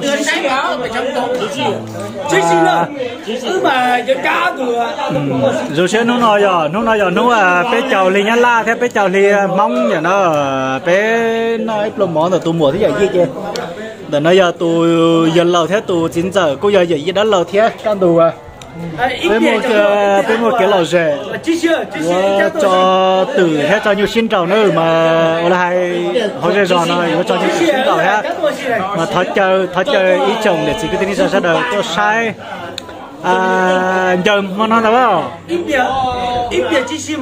Zoo siab hnub no yog, hnub no yog hnub peb caug hli Nyab Laj thiab peb caug hli Hmoob yom no. Peb noj ib pluag mov ntawm tus muam thiab yawm yij ces ntawm no yog tus yawg laus thiab tus txiv ntxawm kuj yog yawm yij dab laug thiab kaj ntug. Peb muaj, peb muaj kev lom zem yuav tso twm thiab tso nyuj sib nraus na mas ua li hais hauv zej zos no yuav tso nyuj sib nraus thiab. Mas thov caw, thov caw ib tsoom niam txiv kwv tij neej tsa sawv daws tuaj saib ncaws hmo no ntag. Ib pliag tsib si,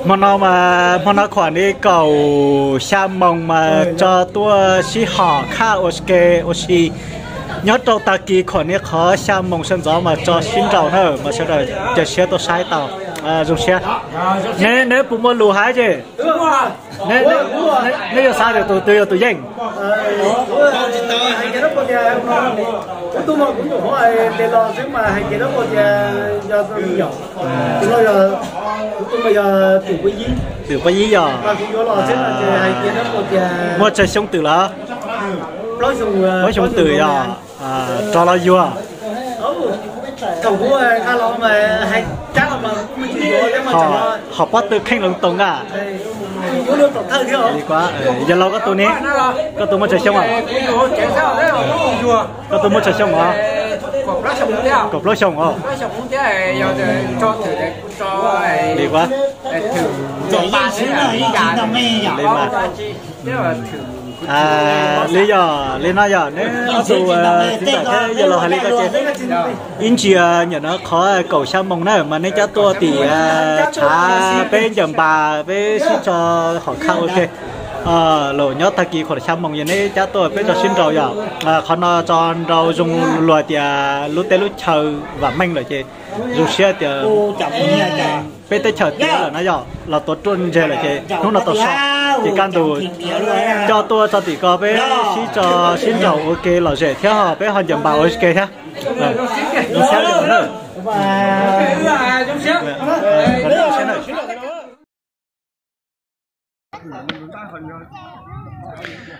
hmo no mas hmo no khuam ni kaum xya moos mas tso tuaj sib hom khaj ua ke ua si. Nyob rau tag kis khuam ni qhov xya moos sawv ntxov mas tso sib nraus na mas sawv daws cia siab tuaj saib tau. Zoo siab. Neb, neb puas muaj lus hais ces neb yuav xav tias tus twg yog tus yeej? Twm Paj Yib yog. Muaj tsawg xyoo twm lawm? Plaub xyoo twm yog. Rov los yuag. Ho pob tw kheej loo toos a. Li kuv, yog laus koj tus ne, koj tus muaj tsawg xyoo os? Koj tus muaj tsawg xyoo os? Kaum plaub xyoo os. Li kuv, li mas. Li yog li no yog neb ob tug txiv ntxawm thiab yawg laus hais li ko ces ib ntsis nim no qhov kaum xya moos na mas neb cab tuaj tim tshav peb ncaws npas peb sib tso hom khaj ua ke. Los nyob tag kis khuam xya moos yog neb cab tuaj peb tso sib nraus yog. Qhov no tso nraus zoo luag tias lub teb lub chaw vam meej lawm ces zoo siab tias peb teb chaws tiav lawm no yog los tuav ruaj ntseg lawm ces hnub no tau so ces kaj ntug coj tuaj tso tim ko peb sib tso sib nraus ua ke lom zem thiab ho peb ho ncaws npas ua ke thiab.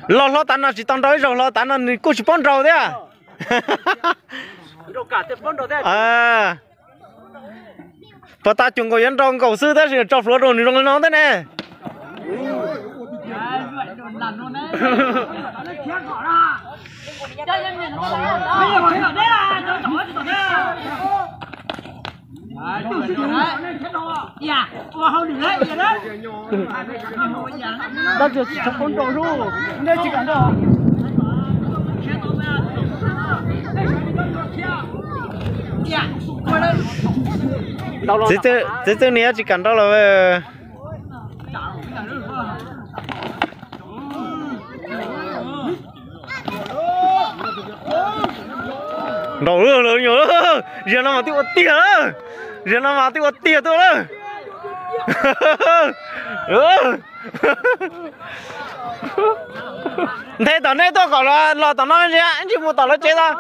Los hlo tav no tsis tau nraus ib zaug, hlo tav no nws kuj tsis paub nraus thiab. Puag ta cuag nkaus yuav nraus nkaus xwb tab sis tso plhuav rau nws zoo li no thiab ne. Txiv Txwj niam tsis kam nrau lawm. Nraus lawm, zaum no mas twb ua tiag lawm, zaum no mas twb ua tiag tuaj lawm. Nthe tom nej tuaj kom los tom no ntsia ib ntsis mus tom lawv tsev tau.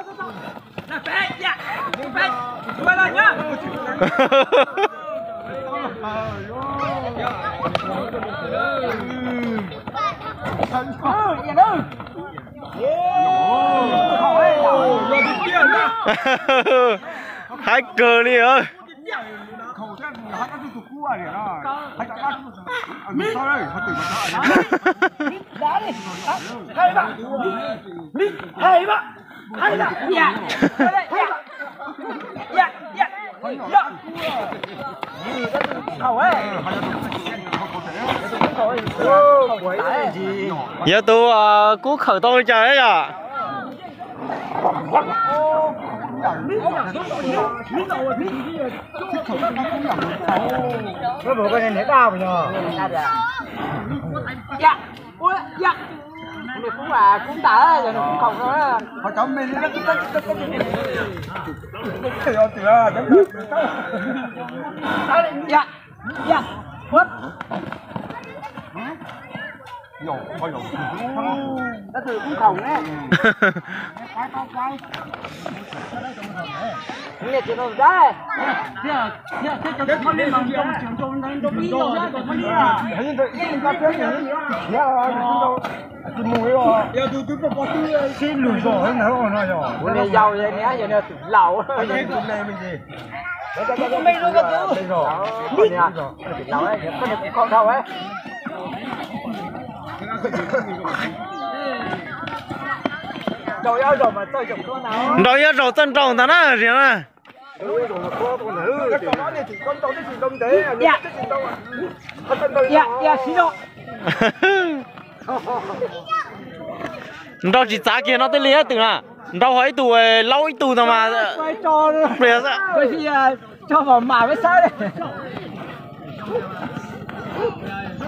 Haib kawg li. Yog tus kub khawm tau li cas yom? Sib lug zog no yog. Kuv niag yau, yog niag twm laus. Nraud yuav zaum txawj nraud ntag na, Riam na. Nraud tsis txav kiag no tej li twm na. Nraud ho ib tug laub ib tug ntag mas.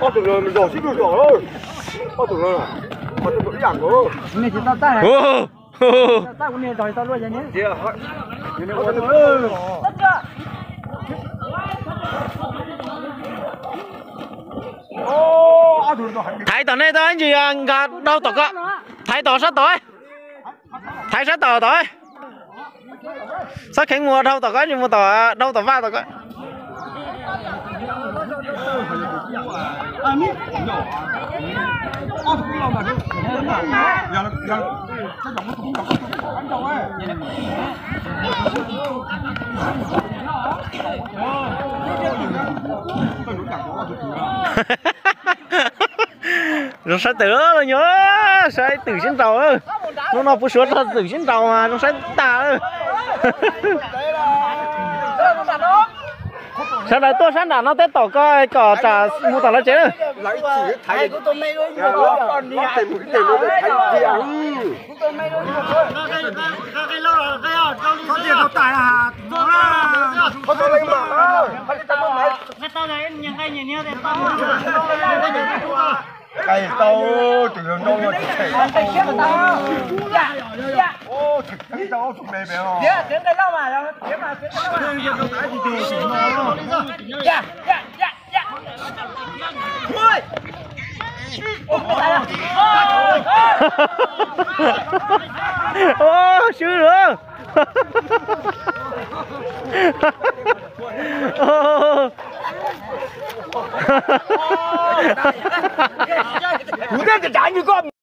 Ob tug no zog sib lug zog, ob tug no ib yam nkaus. Thaiv tom nej tab sis nkag dhau tom ko. Thaiv tom sab tod. Thaiv sab tom tod. Txhob kheev mus dhau tom ko, tsis mus tom, dhau tom vaj tom ko. Zoo saib twm los nyuag, saib twm sib nraus. Hnub no puv suav rau twm sib nraus mas zoo saib tag lawm. Sawv daws tuaj sab nram no teb tom ko kom tsam mus tom lawv tsev lawm. Swb lawm. Kuv thiaj tseem tsav ntshe koj.